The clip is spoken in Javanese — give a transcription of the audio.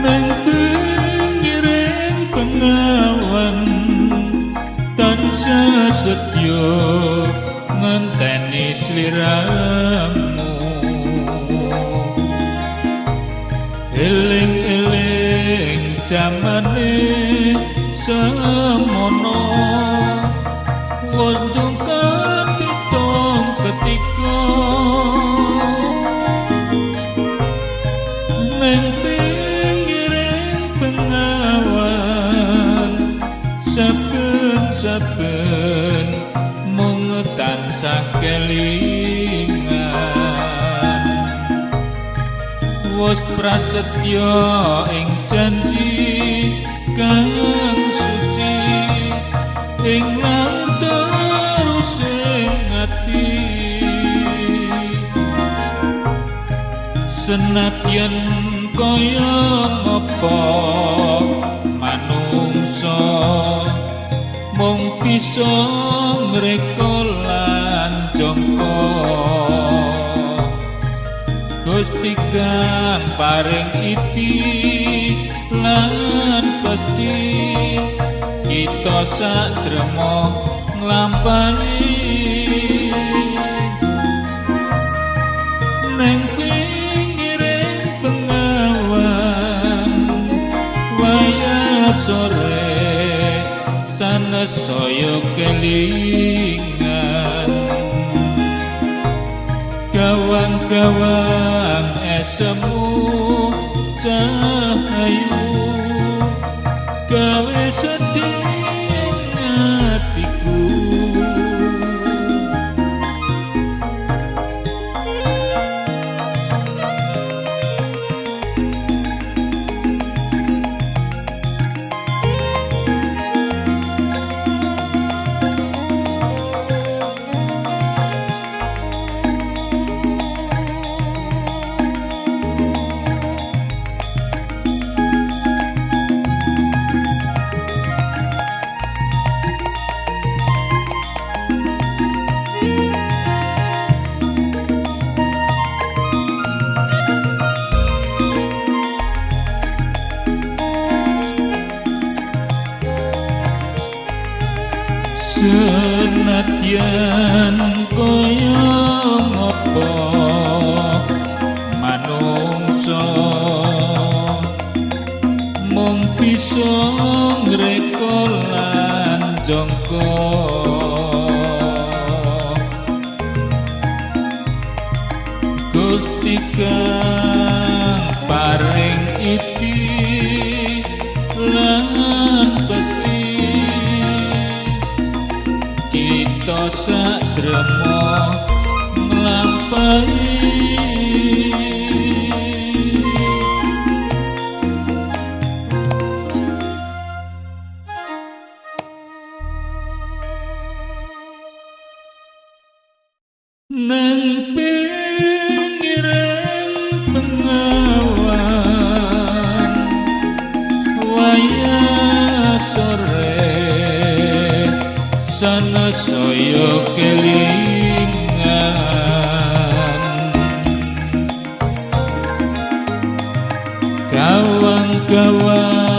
Nang pinggiring bengawan tansah setya ngenteni sliramu. Eling-eling jamane semono wis dungkap pitung ketika. Nang pinggiring bengawan saben-saben mung tansah kelingan. Wis prasetya ing janji kang suci ing terus ing ati. Senadyan kaya ngapa manungsa mung bisa ngreka lan jangka. Gusti kang paring iti lan pasti kita sadremo nglampahi. Nang pinggiring bengawan wayah sore sanes saya kelingan. Gawang-gawang esemu cahayu gawe sedih atiku. Senadyan kaya ngapa manungsa mung bisa ngreka lan jangka. Gusti kang paring iti lan pasti kita sadremo nglampahi. Nang pinggiring bengawan wayah sore sanes saya kelingan. Gawang-gawang